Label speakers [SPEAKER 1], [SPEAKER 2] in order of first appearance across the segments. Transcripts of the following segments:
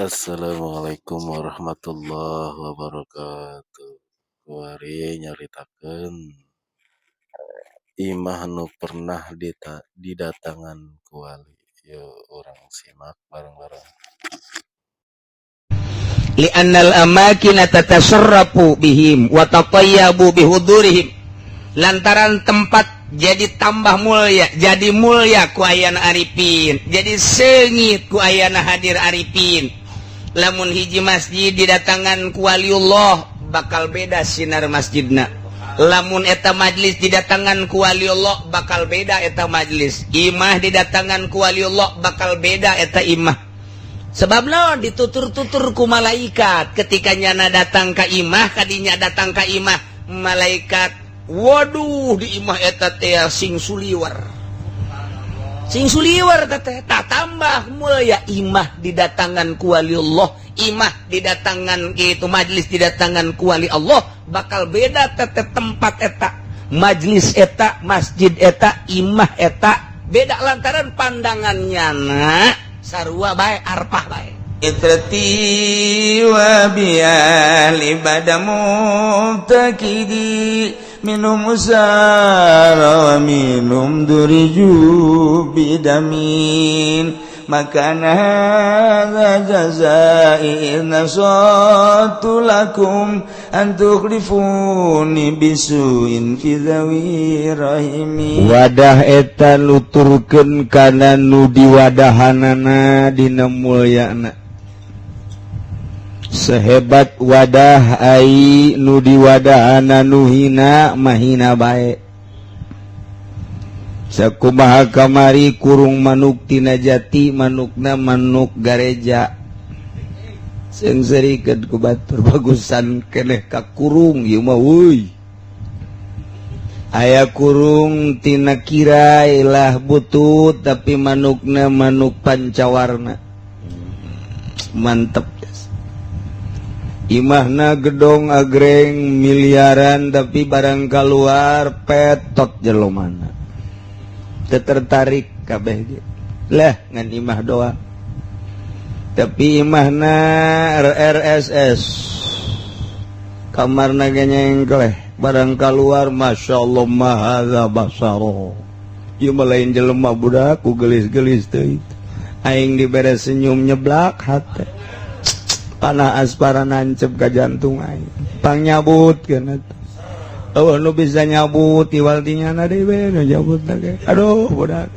[SPEAKER 1] Assalamualaikum warahmatullahi wabarakatuh. Kuari nyaritakeun imah nu pernah didatangan ku wali. Yuk urang simak bareng-bareng.
[SPEAKER 2] Li'annal amakina tatasarrafu bihim wa tatayyabu bihudurihim, lantaran tempat jadi tambah mulia, jadi mulia ku ayana arifin, jadi seungit ku ayana hadir arifin. Lamun hiji masjid didatangan ku waliullah, bakal beda sinar masjidna. Lamun eta majlis didatangan ku waliullah, bakal beda eta majlis. Imah didatangan ku waliullah, bakal beda eta imah. Sebab naon? Ditutur-tutur ku malaikat ketika nyana datang ka imah, kadinya datang ka imah malaikat, waduh, di imah eta teh sing suliwer, sing suliwer teh. Tak tambah mulia imah didatangan ku waliullah, imah didatangan gitu, majlis didatangan ku wali Allah, bakal beda teh tempat eta, majlis eta, masjid eta, imah eta beda, lantaran pandangan nyana sarua bae, arpah bae.
[SPEAKER 3] Itrati wa biyali bada mubtakidi minum usara wa minum duriju bidamin makana hadza jazai in nasatu lakum an tukhlifuni bisuin fi dhawi rahimi.
[SPEAKER 4] Wadah eta nuturkeun kana nu diwadahanana dina mulyana. Sehebat wadah ai nu diwadahana nu hina mahina bae. Sakumaha kamari kurung manuk tina jati, manukna manuk gareja, seungseurikeun ku batur, bagusan keneh ka kurung ieu mah euy. Aya kurung tina kirai lah butut, tapi manukna manuk pancawarna, mantep. Imahna gedong agreng miliaran, tapi barang keluar petot jelomana tertarik kabeh lah ngan imah doa. Tapi imahna RRSS, kamarna ge nyengkleh, barang keluar masya Allah mahadza basaro, ieu mah lain jelema budak ku gelis-gelis teu. Aing dibere senyum nyeblak hate, panah aspara nancep ka jantung aing, pang nyabut kana. Oh, nu bisa nyabut iwal tinyana deui we nu nyabut ge. Aduh budak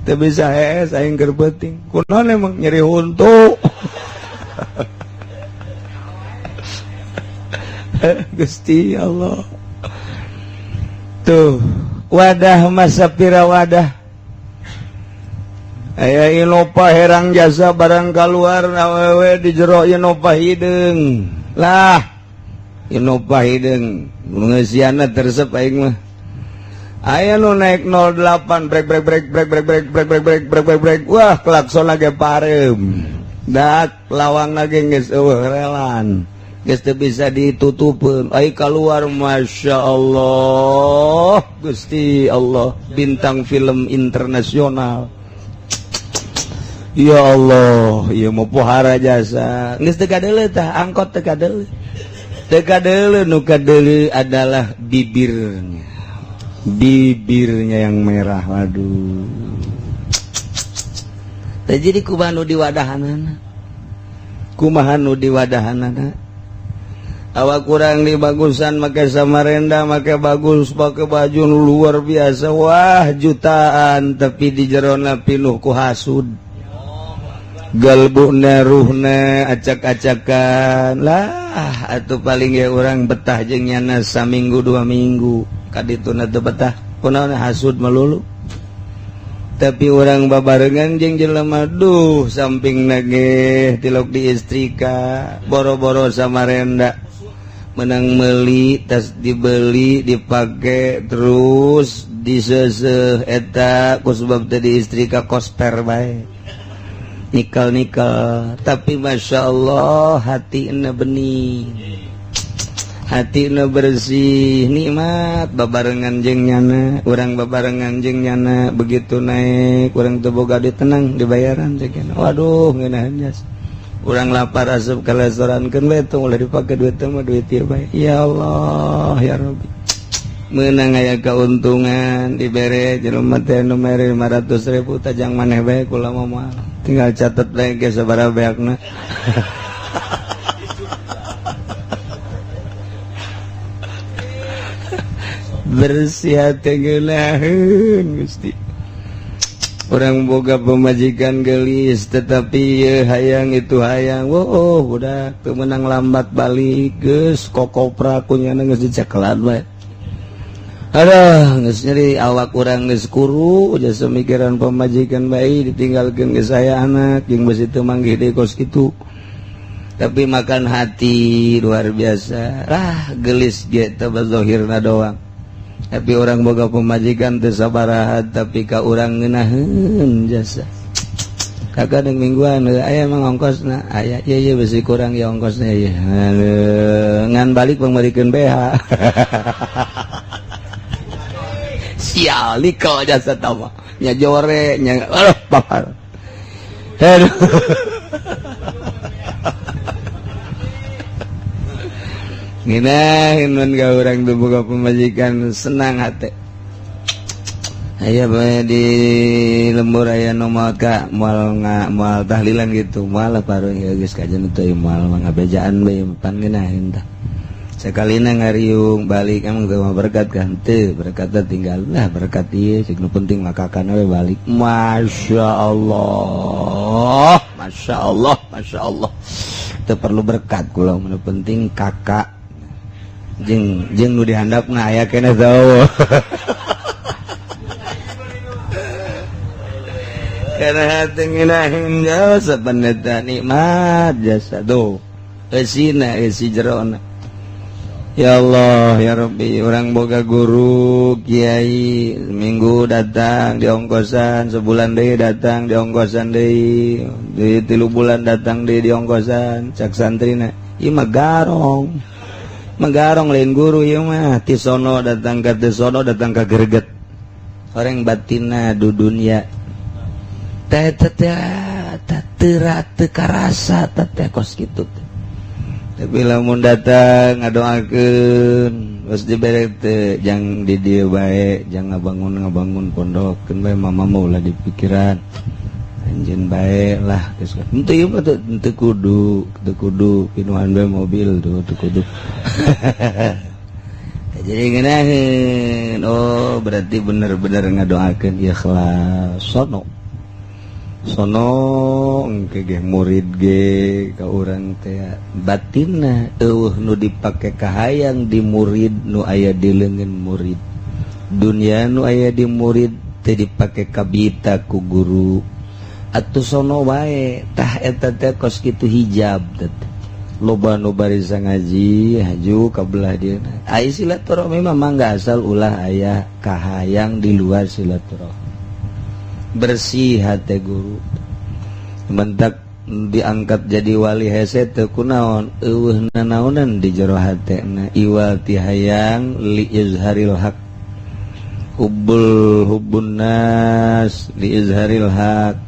[SPEAKER 4] teu bisa hees aing keur peuting, kunaon emang nyeri huntu. Gusti Allah tuh wadah masa pira wadah aya Innova herang jasa, barang keluar awewe di jero Innova hideung lah, Innova hideung ngeusiana tersep aing mah. Aya nu naik 08 brek brek brek brek brek brek brek brek brek brek brek brek, wah klakson ge pareum dak lawangna ge geus eueuh relan, geus teu bisa ditutupeun. Ai keluar masya Allah Gusti Allah, bintang film internasional. Ya Allah, ieu mah pohara jasa. Geus teu kadeuleu tah, angkot teu kadeuleu. Teu kadeuleu, nu kadeuleu adalah bibirnya. Bibirnya yang merah, waduh. Teh jadi kumaha nu diwadahanana? Kumaha nu diwadahanana? Awak kurang dibagusan make samarenda, make bagus, make baju nu luar biasa, wah jutaan, tapi di jerona pinuh ku hasud. Galbuna ruhna acak-acakan lah, atau paling ya orang betah jeung nyana saminggu dua minggu kadituna teu betah, kunaon hasud melulu. Tapi orang babarengan jeung jelema duh samping nage tilok di istrika boro-boro samarenda menang meuli tas dibeli dipake terus diseseh eta ku sebab teh di istrika kosper bae nikel-nikel. Tapi masya Allah hati ina bening, hati ina bersih, nikmat babarengan jeung nyana, urang babarengan jeung nyana, begitu naik urang teu boga duit tenang dibayaran ceuk. Waduh ngeunaheun jas. Urang lapar asup ka restoran keun we tong ulah dipake duit teh mah duit ieu bae. Ya Allah ya Rabbi. Meunang aya keuntungan dibere jelema teh nu mere 500.000 tajang maneh bae kula mah moal. Tinggal catet bae ge sabaraha beakna. Bersih hati ngeunaheun Gusti. Orang boga pemajikan gelis tetapi ye hayang itu hayang. Oh, udah kemenang lambat balik geus kokopra kunyana geus dicekelan bae. Aduh, geus nyeri awak urang geus kuru jasa mikiran pemajikan bae ditinggalkeun geus aya anak jeung beusi teu manggih deui kos kitu. Tapi makan hati luar biasa. Lah gelis ge teh zahirna doang. Tapi orang boga pemajikan teu sabaraha tapi ka urang ngeunaheun jasa. Kakak deung mingguan aya emang ongkosna aya ieu ieu besi kurang ya ongkosna ieu. Ngan balik pangmerikeun BH. Sial liko jasa tama. Nya jore nya aduh papar. Aduh. Nginahin mun ka urang teu boga pemajikan senang hate. Aya bae di lembur aya nu maot ka moal moal tahlilan gitu moal pareung ieu geus kajen teu moal mangabejaan bae pan ngeunaheun tah. Sakalina ngariung balik emang teu mah berkat kan teu berkat teh tinggal lah berkat ieu cik nu penting makakana we balik. Masya Allah, Masya Allah, Masya Allah. Teu perlu berkat kula nu penting kakak jeung jeung nu dihandapna aya keneh teu. Karena hati ngeunaheun jasa paneta nikmat jasa tuh eusina eusi jerona. Ya Allah ya Rabbi, orang boga guru kiai minggu datang di ongkosan, sebulan deui datang di ongkosan deui, di 3 bulan datang deui di ongkosan, cak santrina ieu mah garong. Menggarong lain guru ieu mah ti sono datang ka ti sono datang ka greget. Orang batinna du dunya teh teh teh teu karasa teh kos kitu. Tapi lamun datang ngadoakeun geus dibere teh jang di dieu bae, jang ngabangun-ngabangun pondok keun bae mama mah ulah dipikiran. Anjeun bae lah geus. Henteu ieu mah teu kudu, teu kudu pinuhan bae mobil tuh teu kudu. Jadi ngeunaheun, oh berarti bener-bener ngadoakeun ikhlas sono. Sono engke ge murid ge ka urang teh batinna eueuh nu dipake kahayang di murid nu aya di leungeun murid. Dunya nu aya di murid teu dipake kabita ku guru. Atuh sono wae tah eta teh kos kitu hijab teh. Loba nu barisa ngaji haju ka belah dieuna. Ai silaturahmi mah mangga asal ulah aya kahayang di luar silaturahmi. Bersih hati guru mentak diangkat jadi wali hese teu kunaon eueuh nanaonan di jero hatena iwal ti hayang li izharil haq hubbul hubbun nas li izharil haq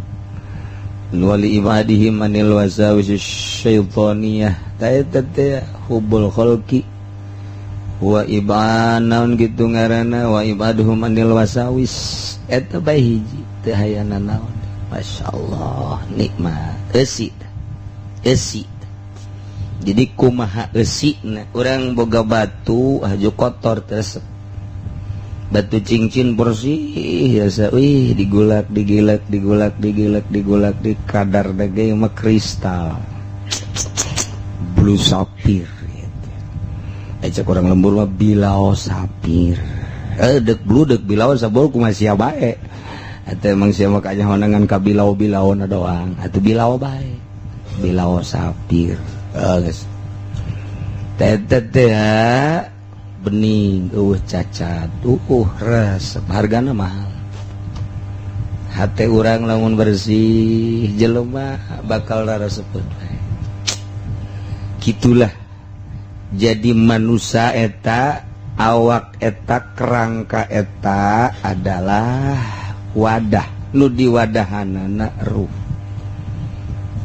[SPEAKER 4] wali ibadihim anil wasawis syaitoniyah ta eta teh hubbul khalqi wa ibanaun kitu ngaranna wa ibaduhum anil wasawis eta bae hiji teu hayana naon. Masya Allah nikmat eusi eusi. Jadi kumaha eusina urang boga batu haju kotor terus batu cincin bersih biasa wih digulak digilak digulak digilak digulak di kadar dage mah kristal blue sapphire gitu. Cek urang lembur mah bilao sapphire dek blue dek bilao sabol kumaha sia bae. Atau emang siapa kayaknya honangan ka bilau-bilau na doang atau bilau bae bilau sapir geus teh teh bening eueuh cacat resep hargana mahal. Hate urang lamun bersih jelema bakal raraseput bae. Kitulah jadi manusia eta awak eta kerangka eta adalah wadah nu diwadahanana ruh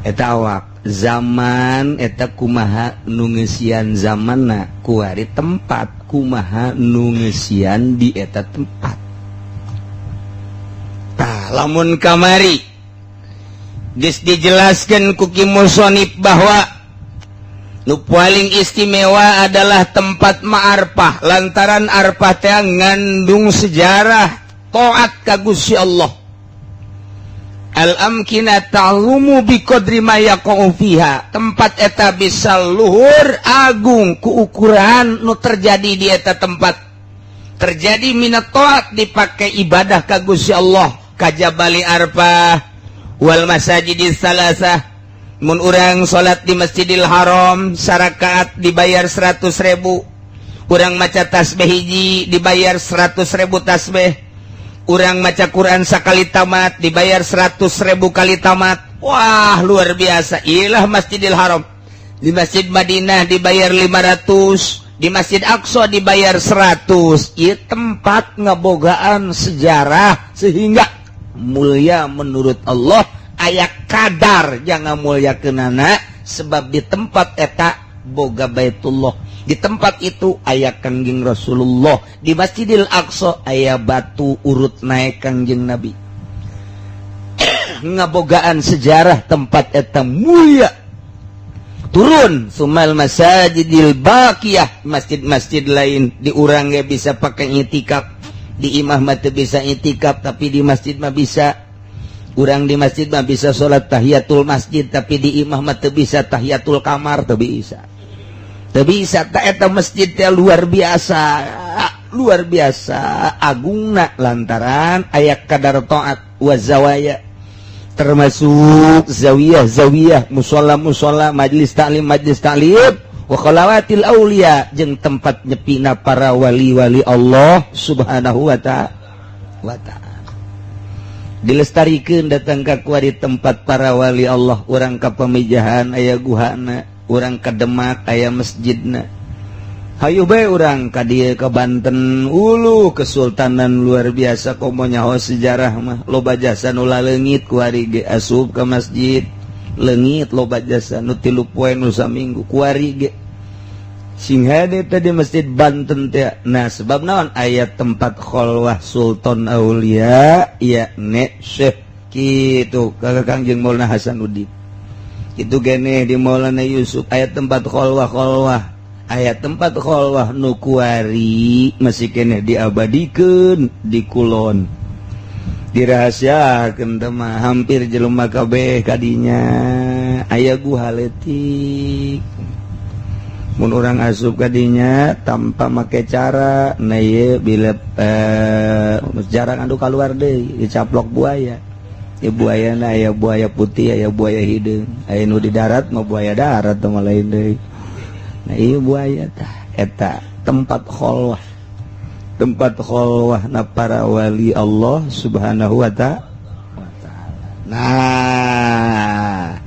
[SPEAKER 4] eta awak Zaman eta kumaha nu ngeusian zamanna, kuari tempat kumaha nu ngeusian di eta tempat. Tah lamun kamari geus dijelaskeun ku Ki Musonib bahwa nu paling istimewa adalah tempat ma'arfah, lantaran arfah teh ngandung sejarah taat ka Gusti Allah. Al-amkina ta'lumu biqadri ma yaqa'u fiha. Tempat eta bisa luhur agung ku ukuran nu terjadi di eta tempat. Terjadi minat taat dipakai ibadah ka Gusti Allah, ka Jabali Arfah wal masajidis salasah. Mun urang salat di Masjidil Haram sarakaat dibayar 100.000. Urang maca tasbih hiji dibayar 100.000 tasbih. Urang maca Quran sakali tamat dibayar 100.000 kali tamat. Wah, luar biasa. Ilah Masjidil Haram. Di Masjid Madinah dibayar 500, di Masjid Aqsa dibayar 100. Ieu tempat ngebogaan sejarah sehingga mulia menurut Allah. Aya kadar jangan mulia kenana sebab di tempat eta boga Baitullah, di tempat itu aya Kangjeng Rasulullah, di Masjidil Aqsa aya batu urut naik Kangjeng Nabi. Ngabogaan sejarah tempat eta mulia. Turun sumal masajidil baqiyah, masjid-masjid lain di urang ge bisa pakai itikaf, di imah mah teu bisa itikaf tapi di masjid mah bisa. Urang di masjid mah bisa salat tahiyatul masjid tapi di imah mah teu bisa tahiyatul kamar, teu bisa. Teu bisa ta eta masjid teh luar biasa, luar biasa agungna lantaran aya kadar taat wa zawaya, termasuk zawiyah-zawiyah, musholla-musholla, majlis taklim-majlis taklim, wa khalawatil auliya jeung tempat nyepina para wali-wali Allah Subhanahu wa ta'ala. Dilestarikan datang ka kuari tempat para wali Allah, urang ka Pamijahan aya guhana, urang ka Demak aya masjidna. Hayu bae urang ka dieu ka Banten, ulu kesultanan luar biasa komo nyaho sejarah mah, loba jasa nu laleungit kuari ge asup ka masjid, leungit loba jasa nu 3 poe nu saminggu kuari ge. Sing hade teh di Masjid Banten teh. Nah sebab naon aya tempat kholwah Sultan Aulia yakni Syekh kitu ka Kangjeng Maulana Hasanuddin. Kitu gene di Maulana Yusuf aya tempat kholwah-kholwah, aya tempat kholwah nu kuari masih keneh diabadikeun di kulon. Dirahasiakeun teh mah hampir jelema kabeh kadinya aya guha leutik. Mun urang asup kadinya tanpa make cara, nah ieu bila jarang anu kaluar deui dicaplok buaya. Ya buayana aya buaya putih, aya buaya hideung, aya nu di darat mah buaya darat teh mah lain deui. Nah ieu buaya tah eta tempat kholwah. Tempat kholwah na para wali Allah Subhanahu wa ta'ala. Nah,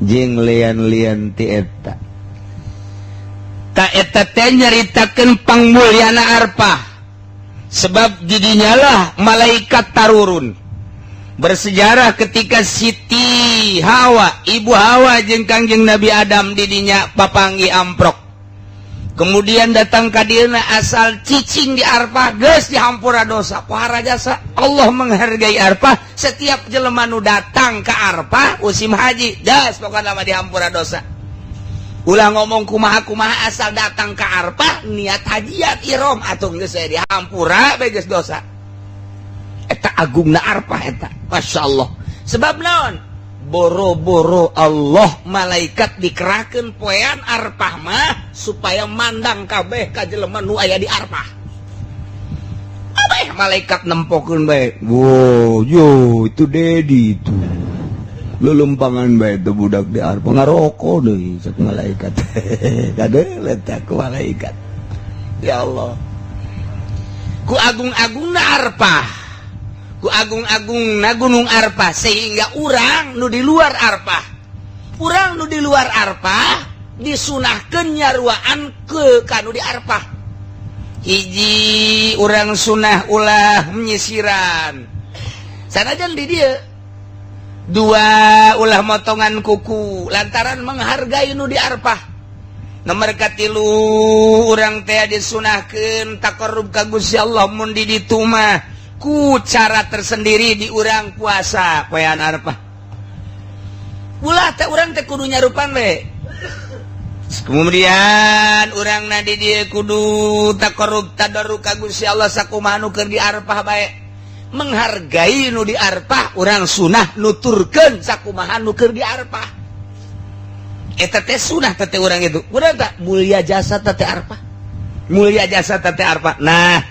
[SPEAKER 4] jeung lian-lian ti eta. Ta eta teh nyaritakeun pangmulyana Arfah. Sebab didinyalah malaikat tarurun. Bersejarah ketika Siti Hawa, Ibu Hawa jeung Kangjeng Nabi Adam didinya papanggi amprok. Kemudian datang ka dieuna asal cicing di Arfah geus dihampura dosa. Para jasa Allah menghargai Arfah. Setiap jelema nu datang ka Arfah musim haji, geus pokona mah dihampura dosa. Ulah ngomong kumaha-kumaha asal datang ke Arfah niat hajiat ihram atuh geus saya dihampura bae geus dosa. Eta agungna Arfah eta. Masyaallah. Sebab naon? Boro-boro Allah malaikat dikerahkeun poean Arfah mah supaya mandang kabeh ka jelema nu aya di Arfah. Abeh malaikat nempokeun bae. Wo, yo itu Dedi itu. Lelumpangan bae teh budak di Arfah ngaroko deui cek malaikat. Kade letak ku malaikat. Ya Allah. Ku agung-agungna Arfah. Ku agung-agungna Gunung Arfah sehingga urang nu di luar Arfah. Urang nu di luar Arfah disunahkeun nyaruaan ke kanu di Arfah. Hiji urang sunah ulah menyisiran. Sanajan di dieu
[SPEAKER 2] Dua, ulah motongan kuku lantaran menghargai nu di Arfah. Nomor katilu, urang teh disunahkeun taqarrub ka Gusti Allah mun di ditu mah ku cara tersendiri di urang puasa poean Arfah. Ulah teh urang teh kudu nyarupan we. Kemudian urang na di dieu kudu taqarrub tadarru ka Gusti Allah sakumaha nu keur di Arfah bae. Menghargai nu di Arfah, urang sunah nuturkeun sakumaha nu keur di Arfah. Eta teh sunah teh urang itu. Urang tak mulia jasa teh Arfah. Mulia jasa teh Arfah. Nah,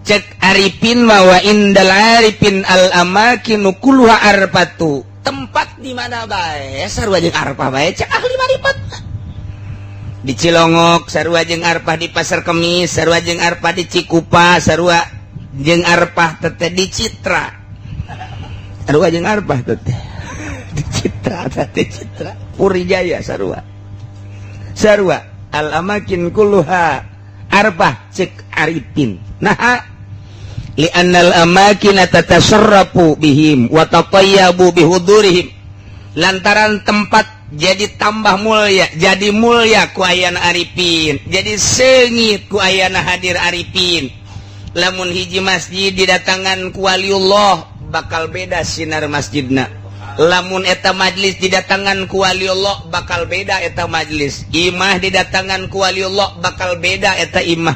[SPEAKER 2] cek arifin wa indal arifin al amakinu kulluha arfatu. Tempat di mana bae sarua jeung Arfah bae cek ahli marifat. Di Cilongok sarua jeung Arfah, di Pasar Kemis sarua jeung Arfah, di Cikupa sarua jeung Arfah teh, di Citra sarua jeung Arfah teh, di Citra teh, Citra Puri Jaya sarua sarua. Al amakin kulluha arfah cek arifin. Nah, li'annal amakina tatasarrafu bihim wa tatayyabu bihudurihim, lantaran tempat jadi tambah mulia, jadi mulia ku ayana arifin, jadi seungit ku ayana hadir arifin. Lamun hiji masjid didatangan ku waliullah bakal beda sinar masjidna. Lamun eta majlis didatangan ku waliullah bakal beda eta majlis. Imah didatangan ku waliullah bakal beda eta imah.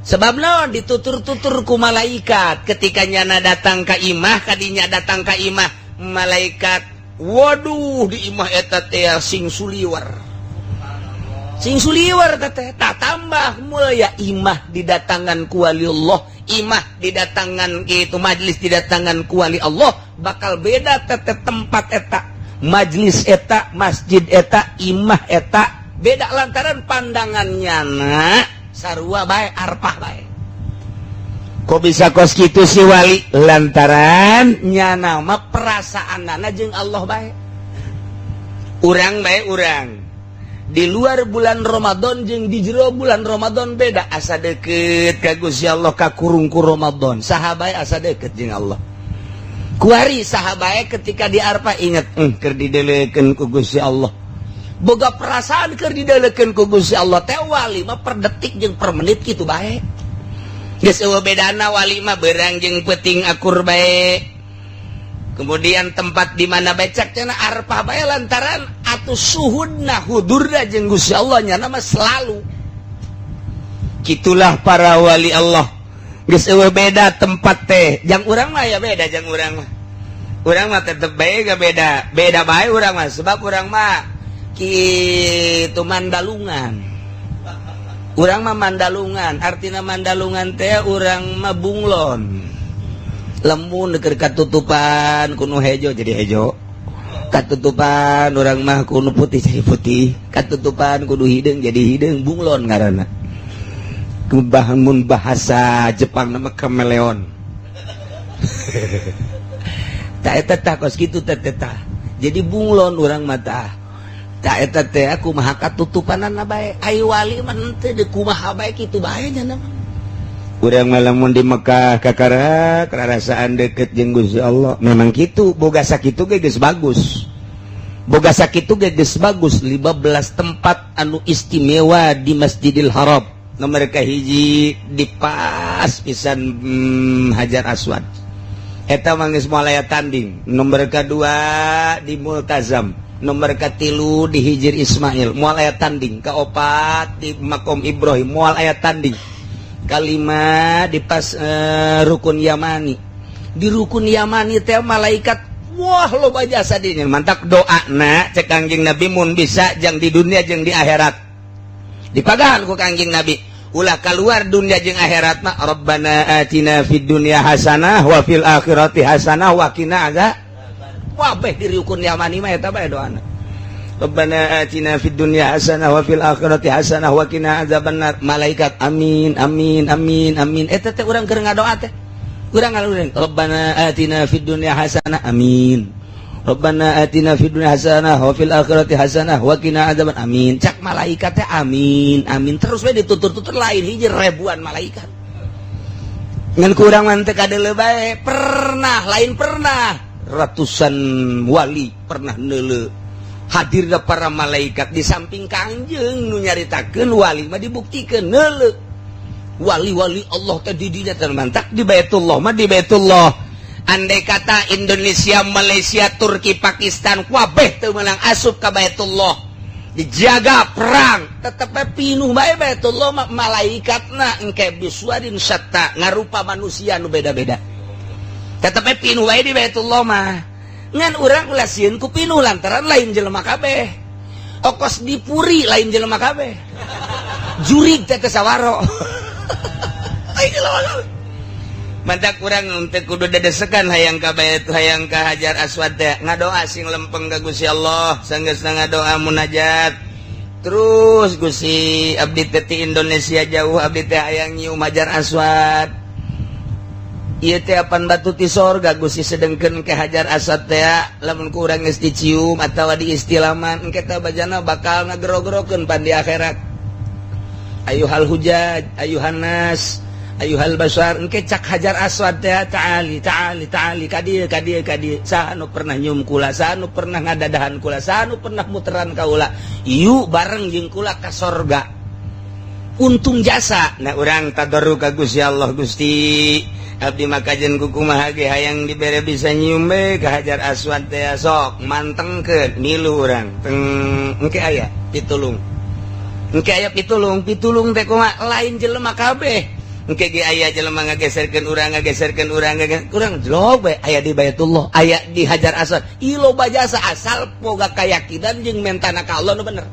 [SPEAKER 2] Sebab naon? Ditutur-tutur ku malaikat ketika nyana datang ka imah, kadinya datang ka imah malaikat, waduh di imah eta teh sing suliwer. Sing suliwer teh tak tambah mulia imah didatangan ku waliullah, imah didatangan itu majlis didatangan ku wali Allah bakal beda teh tempat eta, majlis eta, masjid eta, imah eta beda lantaran pandangannya na sarua bae arfah bae. Kok bisa kos kitu si wali? Lantaran nyana mah perasaanana jeung Allah bae. Urang bae urang di luar bulan Ramadan jeung di jero bulan Ramadan beda, asa deket ka Gusti Allah kakurung ku Ramadan. Saha bae asa deket jeung Allah. Kuari saha bae ketika di Arfah inget keur didelekeun ku Gusti Allah. Boga perasaan keur didelekeun ku Gusti Allah teh wali mah per detik jeung per menit kitu bae. Geus eueuh bedana wali mah beurang jeung peuting akur bae. Kemudian tempat di mana bae cek cenah Arfah bae lantaran atuh suhudna hudurna jeung Gusti Allah nyana mah selalu. Kitulah para wali Allah. Geus eueuh beda tempat teh. Jang urang mah ya beda jang urang mah. Urang mah tetep bae gak beda. Beda bae urang mah sebab urang mah kitu mandalungan. Urang mah mandalungan, artina mandalungan teh urang mah bunglon. Lemun keur katutupan kuno hejo jadi hejo. Katutupan urang mah kuno putih jadi putih. Katutupan kudu hideung jadi hideung, bunglon ngaranna. Mun bahasa Jepang nama kameleon. Tak eta tah kos kitu teh teh. Jadi bunglon urang mah tah. Tak eta teh aku mah katutupanana bae. Ai wali mah henteu deui kumaha bae kitu bae nya mah. Urang mah lamun di Mekah kakara karasaan deket jeung Gusti Allah. Memang kitu, boga sakitu ge geus bagus. Boga sakitu ge geus bagus 15 tempat anu istimewa di Masjidil Haram. Nomor kahiji di pas pisan Hajar Aswad. Eta mah geus moal aya tanding. Nomor kadua di Multazam. Nomor katilu di Hijir Ismail moal aya tanding. Kaopat di Makom Ibrahim moal aya tanding. Kalima di pas Rukun Yamani. Di Rukun Yamani teh malaikat wah loba jasa dinya. Mantak doana cek Kangjeng Nabi mun bisa jang di dunia jeung di akhirat. Dipagahan ku Kangjeng Nabi ulah keluar dunia jeung akhirat mah Rabbana atina fid dunya hasanah wa fil akhirati hasanah wa qina azab. Wah beh di Rukun Yamani mah eta bae doana. Rabbana atina fid dunya hasanah wa fil akhirati hasanah wa qina azabannar. Malaikat amin amin amin amin. Eta teh urang keur ngadoa teh. Urang ngalurin Rabbana atina fid dunya hasanah amin. Rabbana atina fid dunya hasanah wa fil akhirati hasanah wa qina azaban amin. Cak malaikat teh amin amin terus we ditutur-tutur lain hiji ribuan malaikat. Ngan kurang mah teu kadeuleu bae. Pernah lain pernah. Ratusan wali pernah neuleuh. Hadirna para malaikat di samping Kangjeng nu nyaritakeun wali mah dibuktikeun neuleuh. Wali-wali Allah teh di dinya teh mantak di Baitullah mah di Baitullah. Andai kata Indonesia, Malaysia, Turki, Pakistan kabeh teu meunang asup ka Baitullah. Dijaga perang tetep pinuh bae Baitullah mah malaikatna engke biswadin syatta ngarupa manusia nu beda-beda. Tetep pinuh bae di Baitullah mah. Ngan urang ulah sieun ku pinuh lantaran lain jelema kabeh. Okos dipuri lain jelema kabeh. Jurig teh teu sawaro. Lain jelema kabeh. Mantak urang teu kudu dedesekan hayang ka bait hayang ka Hajar Aswad teh ngadoa sing lempeng ka Gusti Allah sanggeusna ngadoa munajat terus Gusti abdi teh ti Indonesia jauh abdi teh hayang nyium Hajar Aswad ieu teh apan batu ti sorga Gusti sedengkeun ke Hajar Aswad teh lamun ku urang geus dicium atawa diistilaman engke teh bajana bakal ngagero-gerokeun pan di akhirat ayuhal hujaj ayuhan nas ayuhal basar engke cak Hajar Aswad teh ta'ali ta'ali ta'ali ka dieu ka dieu ka dieu saha nu pernah nyium kula saha nu pernah ngadadahan kula saha nu pernah muteran kaula ieu bareng jeung kula ka sorga untung jasa. Nah urang tadarru ka Gusti Allah Gusti abdi makajen ku kumaha ge hayang dibere bisa nyium we ka Hajar Aswad teh sok mantengkeun milu urang teng engke aya pitulung engke aya pitulung pitulung teh kumaha lain jelema kabeh engke ge aya jelema ngageserkeun urang ngageserkeun urang urang jelok bae aya di Baitullah aya di Hajar Aswad ieu loba jasa asal boga kayakinan jeung mentana ka Allah nu bener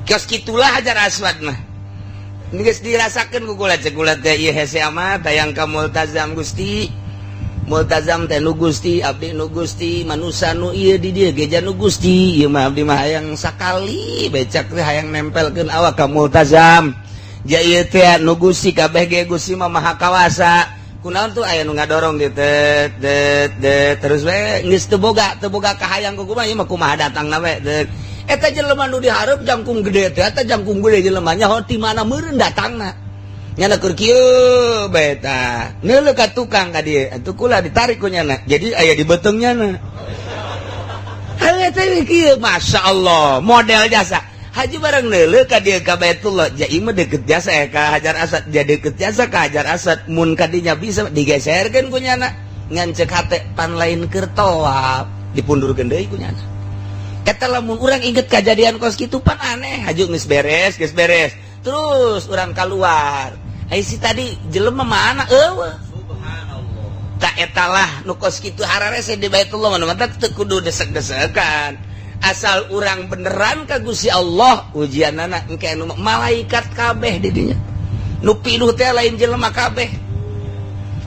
[SPEAKER 2] kios kitulah Hajar Aswad mah geus dirasakeun ku kula cek kula teh ieu hese amat hayang ka Multazam Gusti Multazam teh nu Gusti abdi nu Gusti manusa nu ieu di dieu ge nu Gusti ieu mah abdi mah hayang sakali becak teh hayang nempelkeun awak ka Multazam. Ja ieu teh nu Gusti kabeh ge Gusti mah maha kawasa. Kunaon tuh aya nu ngadorong di tet tet tet terus we geus teu boga kahayang ku kumaha ieu mah kumaha datangna we. Eta jelema nu dihareup jangkung gede teh eta jangkung gede jelema nya ti mana meureun datangna. Nyana keur kieu bae tah. Neuleuh ka tukang ka dieu atuh kula ditarik ku nyana. Jadi aya di beuteung nyana. Hayu teh kieu masyaallah model jasa. Haji bareng neuleuh ka dieu ka Baitullah ja ieu mah deukeut jasa ka Hajar Aswad ja deukeut jasa ka Hajar Aswad mun ka dinya bisa digeserkeun ku nyana ngan ceuk hate pan lain keur tawaf dipundurkeun deui ku nyana eta lamun urang inget kajadian kos kitu pan aneh haju geus beres terus urang kaluar ai si tadi jelema mana eueuh subhanallah ta eta lah nu kos kitu hararese di Baitullah mah teu kudu desek-desekan asal urang beneran ka Gusti Allah ujianana engke anu malaikat kabeh di dinya nu pinuh teh lain jelema kabeh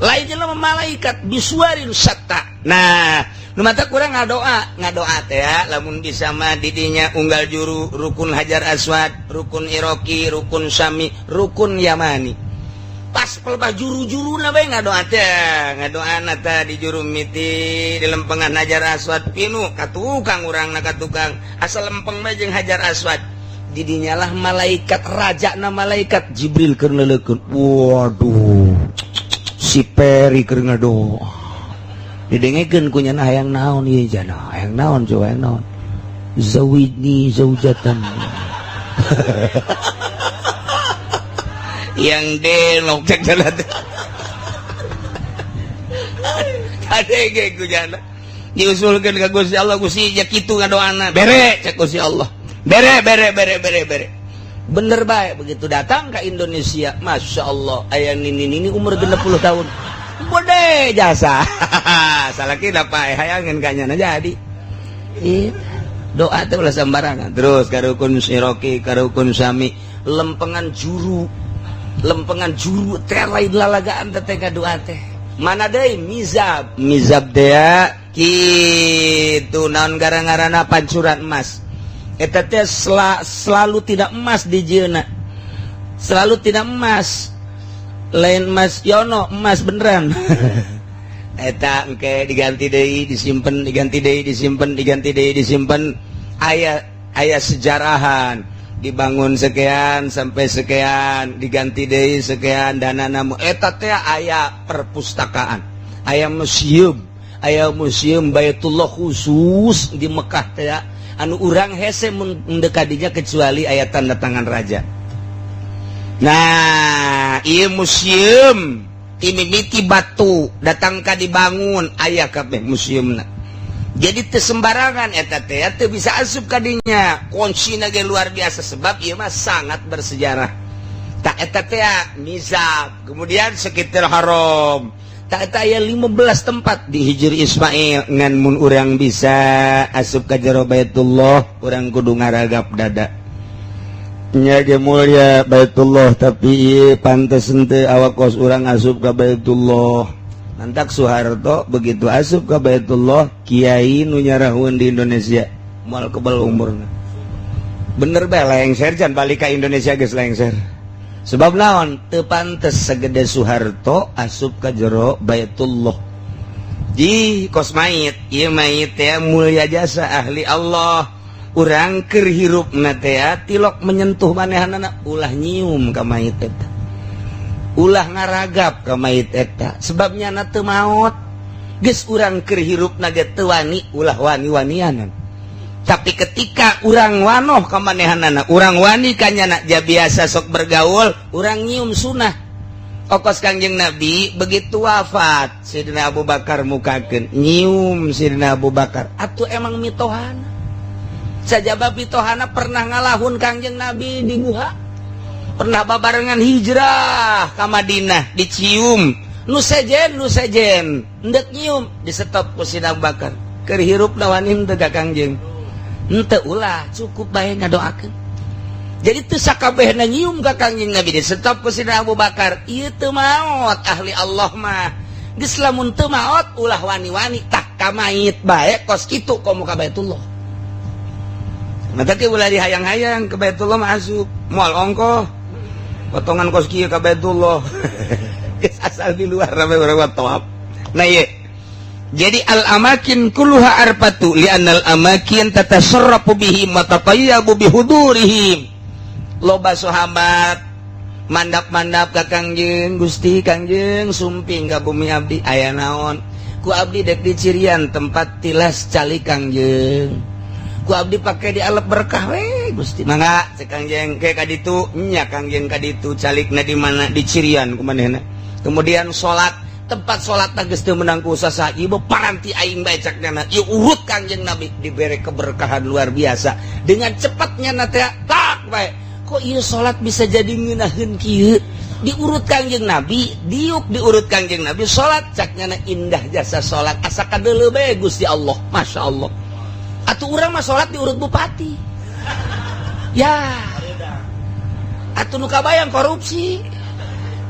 [SPEAKER 2] lain jelema malaikat bisuarin syatta. Nah nu mata kurang ngadoa teh lamun bisa mah di dinya unggal juru rukun Hajar Aswad rukun Iraqi rukun Syami rukun Yamani pas pelbah juru-juruna bae ngadoa teh ngadoana teh di juru miti di lempengan Hajar Aswad pinuh ka tukang urangna ka tukang asal lempeng bae jeung Hajar Aswad di dinyalah malaikat rajana malaikat Jibril keur neuleukeun waduh si Peri keur ngadoa didengekeun ku nyana hayang naon ieu jana hayang naon coba hayang naon zawidni zaujatan yang delok cek jalan kadege ku jana diusulkeun ka Gusti Allah Gusti ja kitu ngadoana bere cek Gusti Allah bere bere bere bere bere bener bae begitu datang ke Indonesia Masya Allah aya nini umur 60 tahun bode jasa salah kita pae hayangin kanyana jadi doa teh ulah sembarangan terus ka rukun Iraqi ka rukun Syami lempengan juru teh lain lalagaan teh doa teh mana deui mizab mizab teh kitu naon gara-garana pancuran emas eta teh selalu tidak emas di jieuna selalu tidak emas lain emas yono emas beneran eta engke diganti deui disimpen diganti deui disimpen diganti deui disimpen aya sejarahan dibangun sekian sampai sekian diganti deui sekian dana namu eta teh aya perpustakaan aya museum
[SPEAKER 4] Aya museum Baitullah khusus di Mekah teh anu urang hese mun kadinya kecuali aya tanda tangan raja. Nah, ieu museum timimiti batu datang ka dibangun aya kabeh museumna. Jadi teu sembarangan eta teh teu bisa asup kadinya. Kuncina ge luar biasa sebab ieu mah sangat bersejarah. Tak eta teh mizab, kemudian sekitar haram. Tak eta aya 15 tempat di Hijr Ismail ngan mun urang bisa asup ka jero Baitullah urang kudu ngaragap dada. Nya ge mulia Baitullah tapi ieu pantes henteu awak kos urang asup ka Baitullah. Mantak Soeharto begitu asup ka Baitullah kiai nu nyarahun di Indonesia moal kebal umurna. Bener bae lengser can balik ka Indonesia geus lengser. Sebab naon teu pantes segede Soeharto asup ka jero Baitullah. Di kos mayit ieu mayit teh mulia jasa ahli Allah. Urang keur hirupna teh tilok menyentuh manehanana ulah nyium ka mayit eta. Ulah ngaragap ka mayit eta sebabnya na teu maot. Geus urang keur hirupna ge teu wani ulah wani-wanianan. Tapi ketika urang wanoh ka manehanana, urang wani ka nyana ja biasa sok bergaul, urang nyium sunah. Okos Kangjeng Nabi begitu wafat Sidina Abu Bakar mukakeun nyium Sidina Abu Bakar. Atuh emang mitohana. Sajaba mitohana pernah ngalahun Kangjeng Nabi di guha. Pernah babarengan hijrah ka Madinah dicium. Nu sejen endek nyium disetop ku Sidina Abu Bakar. Keur hirupna wani henteu ka Kangjeng. Henteu ulah cukup bae ngadoakeun. Jadi teu sakabehna nyium ka Kangjeng Nabi disetop ku Sidina Abu Bakar. Ieu teu maot ahli Allah mah. Geus lamun teu maot ulah wani-wani tah ka mayit bae kos kitu komo ka Baitullah. Mata ke ulah dihayang-hayang ke Baitullah mah asup moal ongkoh. Potongan kos kieu ka Baitullah. Geus asal di luar rame urang tawaf. Nah ieu. Jadi al-amakin kulluha arfatu li'annal amakin tatasarrafu bihim wa tatayyabu bihudurihim. Loba sahabat mandap-mandap ka Kangjeng Gusti Kangjeng sumping ka bumi abdi aya naon. Ku abdi dek dicirian tempat tilas cali Kangjeng. Ku abdi pake dialep berkah we Gusti. Mangga cek Kangjeng ke ka ditu nya Kangjeng ka ditu calikna di mana dicirian ku manehna. Kemudian salat tempat salat geus teu meunang ku sasa ieu paranti aing bae cak nyana ieu urut Kangjeng Nabi dibere keberkahan luar biasa dengan cepatnya na teh tak bae kok ieu salat bisa jadi ngeunaheun kieu diurut Kangjeng Nabi diuk diurut Kangjeng Nabi salat cak nyana indah jasa salat asa kadeuleu bae Gusti Allah Masya Allah. Atuh urang mah salat diurut bupati ya atuh nu kabayang korupsi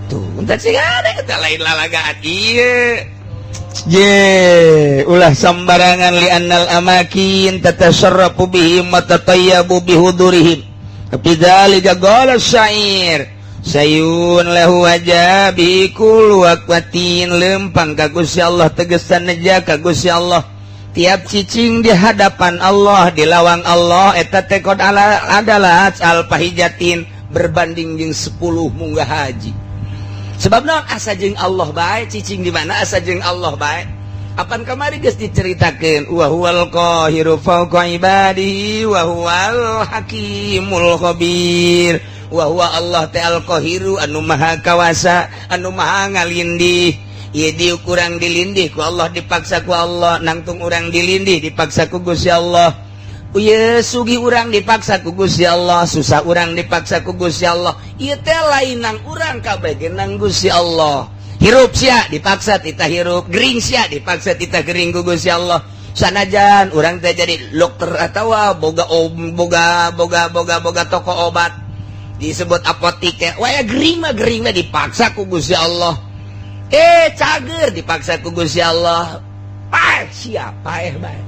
[SPEAKER 4] tuh entar sih ada kita lain lalagaan ieu je ulah sembarangan li'annal amakin tatasarrafu bihim wa tatayyabu bihudurihim bidzalika qala syair sayun lahu wajabi kullu waqtin lempang ka Gusti Allah tegesan neja ka Gusti Allah tiap cicing di hadapan Allah di lawang Allah eta teh qad adalah al pahijatin berbanding jeung 10 munggah haji. Sebab naon asa jeung Allah bae cicing di mana asa jeung Allah bae. Apan kamari geus diceritakeun wa huwal qahiru fawqa ibadihi wa huwal hakimul khabir. Wa huwa Allah ta'al qahiru anu maha kawasa anu maha ngalindih. Ieu dieu kurang dilindih ku Allah dipaksa ku Allah nangtung urang dilindih dipaksa ku Gusti Allah. Ieu sugih urang dipaksa ku Gusti Allah, susah urang dipaksa ku Gusti Allah. Ieu teh lain nang urang kabeh ge nang Gusti Allah. Hirup sia dipaksa tita hirup, gering sia dipaksa tita gering ku Gusti Allah. Sanajan urang teh jadi dokter atawa boga boga boga boga boga toko obat disebut apotik teh. Wah gering mah dipaksa ku Gusti Allah. Cager dipaksa ku Gusti Allah. Paeh sia paeh bae.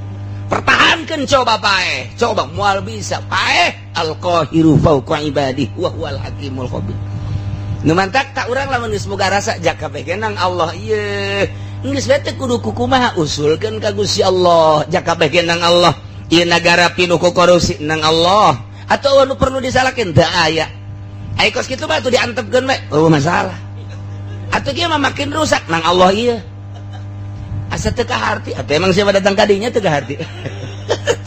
[SPEAKER 4] Pertahankan coba paeh, coba mual bisa paeh. Al-qahiru fawqa ibadihi wa huwal hakimul khabir. Nu mantak tak urang lamun geus boga rasa jaka bae nang Allah ieu. Geus bae teh kudu kukumaha usulkeun ka Gusti Allah, jaka bae nang Allah. Ieu nagara pinuh ku korupsi nang Allah. Atau anu perlu disalahkeun teu aya. Ai kos kitu mah atuh diantepkeun we, eueuh masalah. Atuh kieu mah makin rusak nang Allah ieu.
[SPEAKER 2] Asa teu kaharti atuh emang siapa datang kadinya teu kaharti.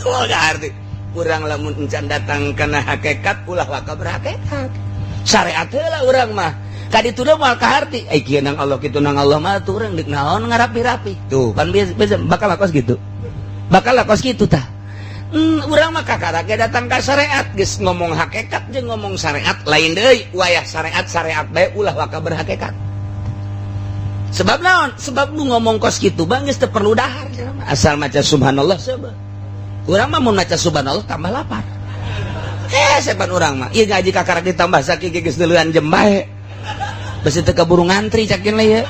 [SPEAKER 2] Tuh kaharti. Urang lamun encan datang kana hakikat ulah waka berhakikat. Syariat heula urang mah. Kaditu da moal kaharti. Ai kieu nang Allah kitu nang Allah mah tuh urang deuk naon ngarapi-rapi. Tuh pan biasa bakal kos gitu. Bakal kos kitu tah. Urang mah kakara ge datang ka syariat geus ngomong hakikat jeung ngomong syariat lain deui. Wayah syariat syariat bae ulah waka berhakikat. Sebab naon? Sebab nu ngomong kos kitu bang geus teu perlu dahar asal maca subhanallah sebab. Urang mah mun maca subhanallah tambah lapar. Sepan urang mah ieu ngaji kakara ditambah sakieu geus deuleuan jem bae. Besi teu kaburu ngantri cakin lah ieu.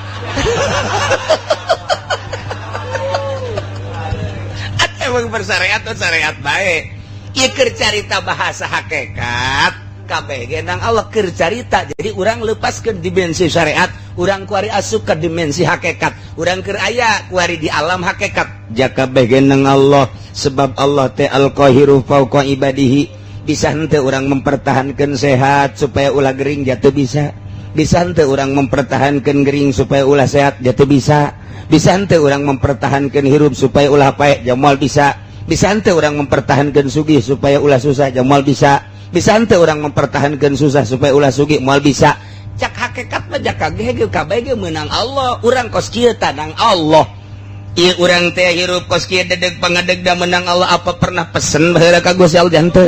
[SPEAKER 2] Emang bersyariat atau syariat bae. Ieu keur carita bahasa hakikat kabeh ge nang Allah keur carita. Jadi urang lepaskeun dimensi syariat, urang kuari asup ke dimensi hakikat, urang keur aya kuari di alam hakikat.
[SPEAKER 4] Jaka kabeh ge nang Allah sebab Allah teh al-qahiru fauqa ibadihi. Bisa henteu urang mempertahankan sehat supaya ulah gering jatuh bisa. Bisa henteu urang mempertahankan gering supaya ulah sehat jatuh bisa. Bisa henteu urang mempertahankan hirup supaya ulah paeh jamal bisa. Bisa henteu urang mempertahankan sugih supaya ulah susah jamal bisa. Bisa henteu urang mempertahankan susah supaya ulah sugih moal bisa.
[SPEAKER 2] Cak hakikat mah jaka ge kabeh ge meunang Allah. Urang kos kieu tanang Allah. Ieu urang teh hirup kos kieu dedeg pangadeg da meunang Allah. Apa pernah pesen baheula ka Gusti Allah henteu?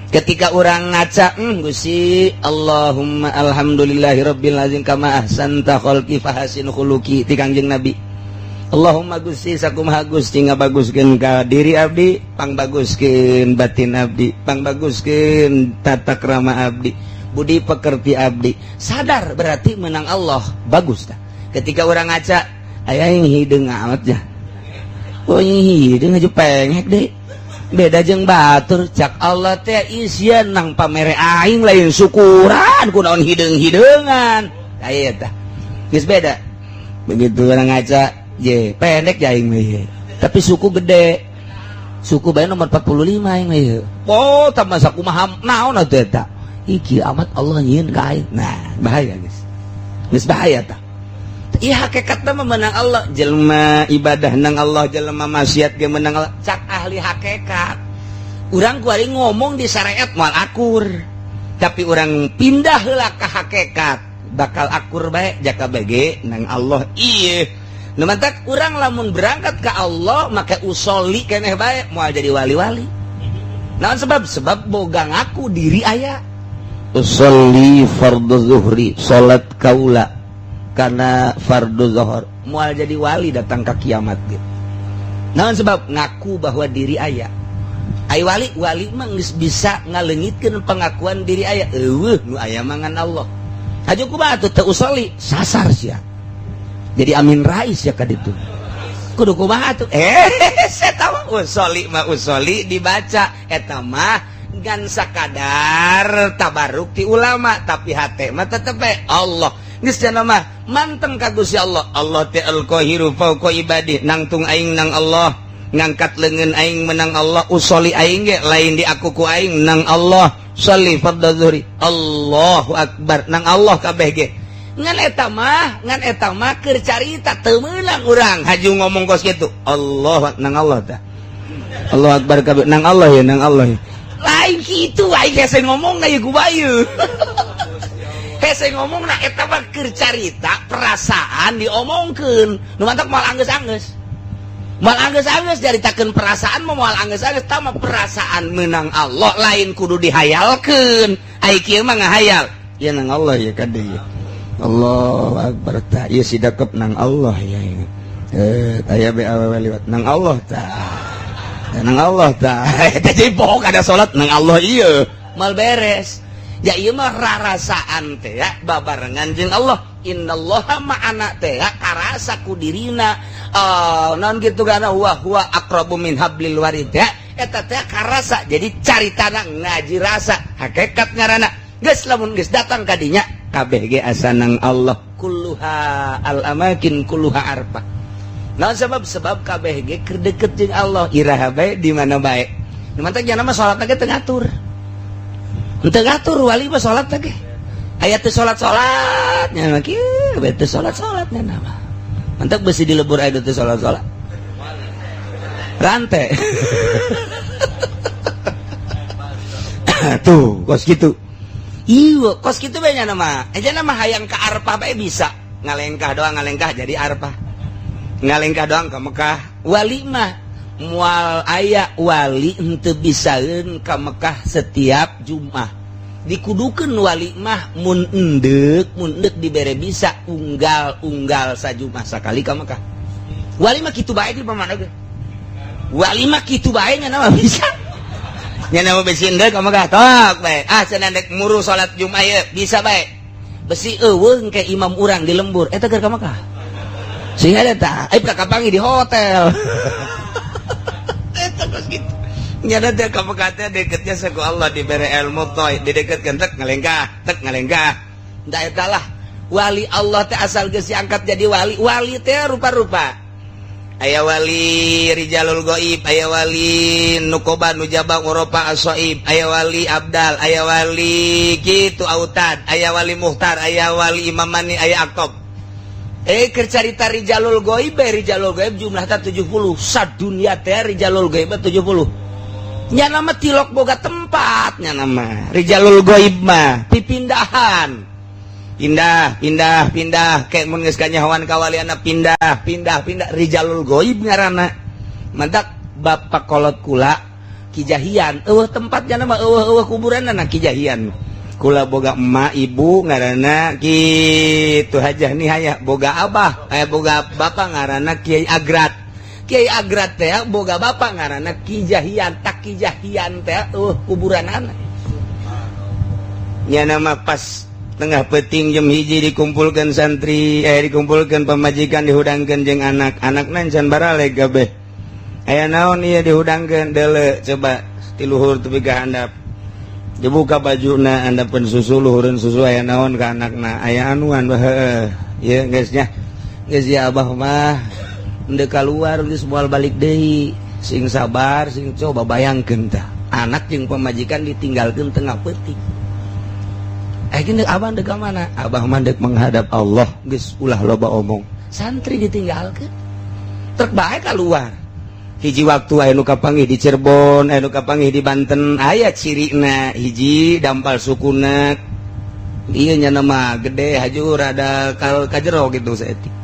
[SPEAKER 2] Ketika urang ngaca, Gusti Allahumma alhamdulillahirabbil azim kama ahsanta khalqi fahasin khuluqi ti Kangjeng Nabi. Allahumma Gusti sakumaha Gusti ngabaguskeun ka diri abdi, pangbaguskeun batin abdi, pangbaguskeun tata krama abdi, budi pekerti abdi. Sadar berarti menang Allah, bagus tah. Ketika urang ngaca, aya yang hideung amat ya. Oh hideung aja pengek deui. Beda jeung batur cak Allah teh isian nang pamere aing lain syukuran kunaon hideung-hideungan. Aya tah. Geus beda. Begitu urang ngaca, ye pendek ya aing mah. Tapi suku gede. Suku bae nomor 45 aing mah. Oh, tambah sakumaha naon atuh eta. Iki amat Allah nyieun ka aing. Nah, bahaya geus. Geus bahaya tah. Ieu hakikatna mah menang Allah, jelema ibadah nang Allah, jelema maksiat ge menang Allah. Cak ahli hakikat. Urang kuari ngomong di syariat moal akur. Tapi urang pindah heula ka hakikat, bakal akur bae jaka bege nang Allah. Ieu nu mantak urang lamun berangkat ke Allah make usoli keneh bae moal jadi wali-wali. Naon sebab? Sebab boga ngaku diri aya.
[SPEAKER 4] Usolli fardhu zuhri, salat kaula karena fardu zuhur
[SPEAKER 2] moal jadi wali datang ke kiamat gitu. Naon sebab? Ngaku bahwa diri aya. Ai wali, wali mah geus bisa ngaleungitkeun pengakuan diri aya. Eueuh nu aya mangan Allah. Haju kumaha atuh teu usoli sasar sia. Jadi Amin Rais ya kaditu. Kudu kumaha atuh? Eta mah usoli mah usoli dibaca eta mah ngan sakadar tabaruk ti ulama tapi hate mah tetep bae Allah. Geus cenah mah manteng ka Gusti Allah. Allah teh al-qahiru fauqa ibadi, nangtung aing nang Allah, ngangkat leungeun aing menang Allah, usoli aing ge lain di aku ku aing nang Allah. Sholli fardhu zuhri. Allahu akbar nang Allah kabeh ge. Ngan eta mah keur carita teu meunang urang haju ngomong kos kitu. Allah nang Allah tah.
[SPEAKER 4] Allah akbar kabeh nang Allah ya nang Allah.
[SPEAKER 2] Lain kitu aing hese ngomongna ieu ku bayu. Hese ngomongna eta mah keur carita perasaan diomongkeun. Nu mantak moal anggeus-anggeus. Moal anggeus-anggeus caritakeun perasaan mah moal anggeus-anggeus tah mah perasaan meunang Allah lain kudu dihayalkeun. Ai kieu mah ngahayal.
[SPEAKER 4] Ya nang Allah ya kade ya. Allah akbar ta ieu sidakep nang Allah ya. Aya be awewe liwat nang Allah ta. Nang Allah ta.
[SPEAKER 2] Eta jadi bohong ada salat nang Allah ieu. Mal beres. Ya ieu mah rarasaan teh ya babarengan jeung Allah. Innallaha ma'ana teh ya karasa ku dirina. Naon kitu kana huwa huwa aqrabu min hablil warid ya. Eta teh karasa. Jadi caritana ngaji rasa hakikat ngaranna. Geus lamun geus datang ka dinya kabeh ge asa nang Allah. Kulluha al amakin kulluha arfa. Naon sebab? Sebab kabeh ge keur deket jeung Allah. Iraha bae di mana bae. Nu mantak nya mah salat ge teu ngatur. Teu ngatur wali mah salat ge. Aya teu salat-salat nya mah kieu, bae teu salat-salat nya mah. Mantap besi dilebur aya teu salat-salat. Rantai. Tuh, kos kitu. Iya, kos kitu bae nya mah. Aja mah hayang ka Arfah bae bisa. Ngalengkah doang ngalengkah jadi Arfah. Ngalengkah doang ke Mekah. Wali mah moal aya wali henteu bisaeun ka Mekah setiap Jumat. Dikudukeun wali mah mun endek dibere bisa unggal-unggal sajumah sakali ka Mekah. Wali mah kitu bae di pamana ge. Wali mah kitu bae nya mah bisa. Nya mah besi endek ka Mekah tok bae. Ah cenah endek muru salat Jumat ieu bisa bae. Besi eueung ke imam urang di lembur eta keur ka Mekah. Sehingga eta aib ka kapangi di hotel. Eta kos kitu. Nyada teh ka Mekah teh deketnya saku Allah dibere ilmu toy dideketkeun tek ngalengkah da eta lah wali Allah teh asal geus diangkat jadi wali. Wali teh rupa-rupa. Aya wali rijalul gaib, aya wali nukoba nujaba uropa asoib, aya wali abdal, aya wali kitu autad, aya wali muhtar, aya wali imamani, aya akob. Keur carita rijalul gaib, rijalul gaib jumlahna 70. Sadunya teh rijalul gaib 70. Nya nama tilok boga tempat nya nama rijalul gaib mah pipindahan. Pindah pindah pindah kayak mun geus kanyahoan kawaliana pindah pindah pindah rijalul gaib ngaranna. Mantak bapak kolot kula Kijahian eueuh tempatnya nama eueuh kuburanna Kijahian. Kula boga emak ibu ngaranna kitu hajah nihaya, boga abah boga bapak ngaranna Kiai Agrat. Kiai Agrat teh boga bapak ngaranna Kijahian, tak Kijahian teh kuburanana. Nya nama pas tengah peting jam 1 dikumpulkan santri, dikumpulkan pamajikan dihudangkeun jeung anak-anakna can baraleg kabeh. Aya naon ieu dihudangkeun deuleu coba ti luhur tepi ka handap. Dibuka bajuna handapeun susu luhureun susu aya naon ka anakna, aya anuan heueuh. Ieu geus nya. Geus ya abah mah endek kaluar geus moal balik deui. Sing sabar, sing coba bayangkeun tah. Anak jeung pamajikan ditinggalkeun tengah peuting. Gini abah dek mana? Abah mah dek menghadap Allah, geus ulah loba omong. Santri ditinggalkeun. Trek bae kaluar. Hiji waktu aya nu kapanggih di Cirebon, aya nu kapanggih di Banten, aya cirina hiji dampal sukuna. Ieu nya nama gede haju rada kajero gitu saeutik.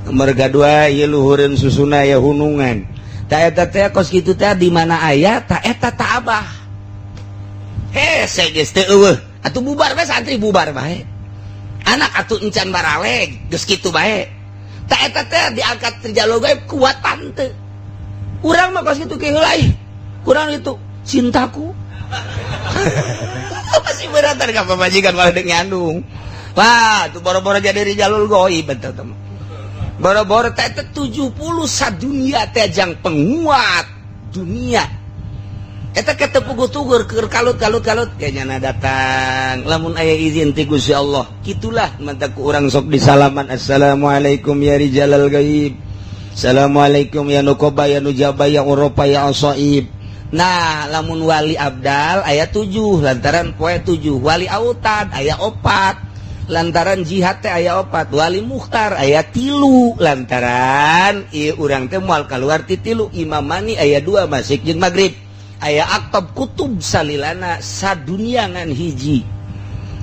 [SPEAKER 2] Merga dua ieu luhureun susuna aya hunungan. Ta eta teh kos kitu teh di mana aya ta eta ta abah. Hese geus teu eueuh. Atuh bubar bae santri bubar bae. Anak atuh encan baraleg geus kitu bae. Ta eta teh diangkat rijalul gaib kuat tante. Urang mah kos kitu ke heula ih. Kurang itu cintaku. Masih beratan ka pamajikan malah deuk nyandung. Wah, tuh boro-boro jadi rijalul gaib eta teh. Boro-boro teh 70 sadunia teh jang penguat dunia. Eta ketepugu-tugur keur kalut-kalut-kalut kayaknya datang lamun aya izin ti Gusti Allah. Kitulah mantak ku urang sok disalaman assalamualaikum ya rijalal gaib. Assalamualaikum ya nukoba ya nujaba ya uropa ya asaib. Nah, lamun wali abdal aya 7 lantaran poe 7, wali autad aya 4 lantaran jihad teh aya 4, wali mukhtar aya 3 lantaran ieu urang teh moal kaluar ti 3, imamani aya 2 masik jeung magrib. Aya aktab kutub salilana sadunia ngan hiji.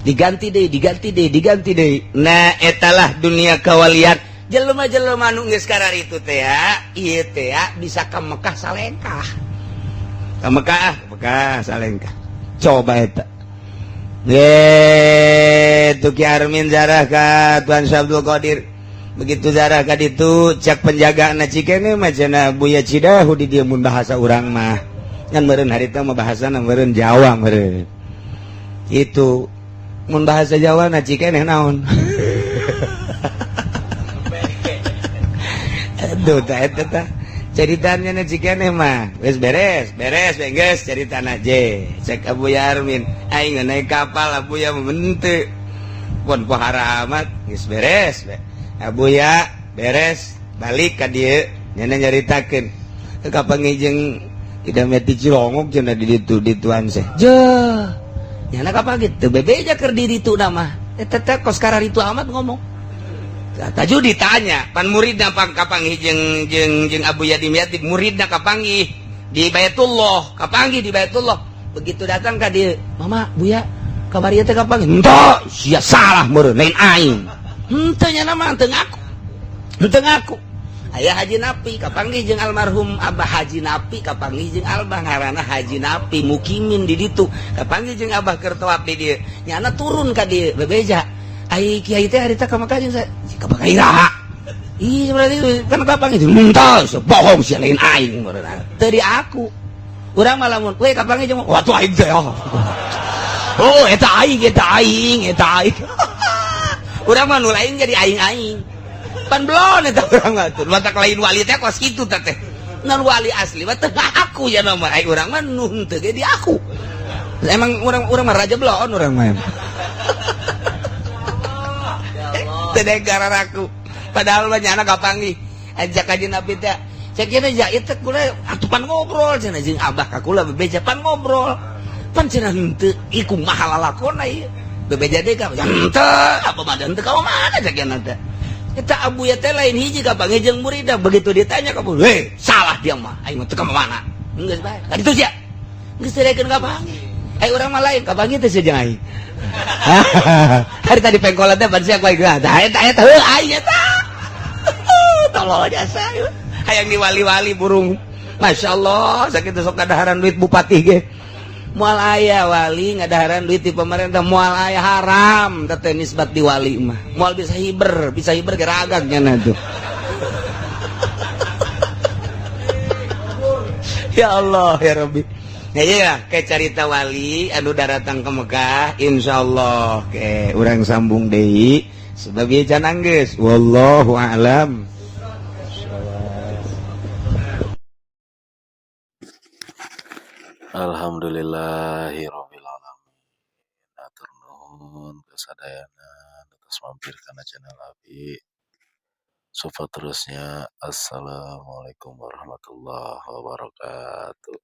[SPEAKER 2] Diganti deui, diganti deui, diganti deui. Nah, etalah dunia kawalian. Jelema-jelema nu geus kararitu teh ieu teh bisa ka Mekah salengkah. Ka Mekah, Mekah salengkah. Coba eta. Ye, tu Ki Armin zarah ka Tuan Syabdul Qadir. Begitu zarah ka ditu cak penjagaana cikene mah cenah Buya Cidahu di dieu mun bahasa urang mah. Ngan meureun harita mah bahasana meureun Jawa meureun. Itu mun bahasa Jawa na cikeneh naon. Aduh tah eta tah. Caritana na cikeneh mah geus beres, beres geus caritana je. Cek Abu Yarmin, aing naik kapal Abu Ya henteu. Pon pohara amat geus beres. Abu Ya beres balik ka dieu nya nyaritakeun. Kapanggih jeung tidak meti Cilongok cenah di ditu dituan seh. Jeh. Nyana kapan gitu? Bebeja keur di ditu nama. Eta teh kos kararitu amat ngomong. Taju ditanya pan muridna pang kapanggih jeung jeung jeung Abu Yadim Yatim muridna kapanggih di Baitullah, kapanggih di Baitullah. Begitu datang ka dieu, "Mama, Buya, kabar ieu teh kapanggih?" "Henteu, sia salah meureun, lain aing." "Henteu nya mah teu ngaku." Henteu ngaku. Aya Haji Napi kapanggih jeung almarhum Abah Haji Napi kapanggih jeung Abah ngaranna Haji Napi mukimin di ditu kapanggih jeung Abah keur tawaf di dieu. Nyana turun ka dieu bebeja. Ai kiai teh harita ka Mekah jeung ka Mekah iraha. Ih berarti kan kapanggih henteu bohong sia lain aing meureun. Teu di aku. Urang mah lamun we kapanggih jeung wah tuh aing teh. Oh eta aing eta aing eta aing. Urang mah nu lain jadi aing-aing. Pan belon eta urang mah tuh. Matak lain wali teh kos kitu teh teh. Nan wali asli mah teu ngaku ya nama ai urang mah nu henteu ge di aku. Emang urang mah raja belon urang mah. Teu degara aku. Padahal mah nyana kapanggih. Ajak ka Nabi teh. Cek ieu ja ieu teh kula atuh pan ngobrol cenah jeung abah ka kula bebeja pan ngobrol. Pan cenah henteu ieu kumaha lalakonna ieu. Bebeja deui ka henteu apa mah henteu ka mana cek ieu teh. Eta Abu ya teh lain hiji kapanggih jeung murida begitu ditanya ka heh salah dia mah aing mah teu ka mana geus bae ka ditu sia geus teu daekeun kapanggih ai urang mah lain kapanggih teh sia jeung aing hari tadi pengkolan teh ban sia ku aing tah eta eta heuh aing eta tolol jasa hayang diwali-wali burung masyaallah sakitu sok kadaharan duit bupati ge moal aya wali ngadaharan duit di pemerintah moal aya haram teh nisbat di wali mah moal bisa hiber geragak nya tuh. Ya Allah ya Rabbi. Ya iya kayak carita wali anu daratang ke Mekah insyaallah ke urang sambung deui sebab ieu can anggeus wallahu a'lam.
[SPEAKER 1] Alhamdulillahirabbil alamin. Atur nuhun kasadayana atas mampir kana channel abi. Support terusnya. Assalamualaikum warahmatullahi wabarakatuh.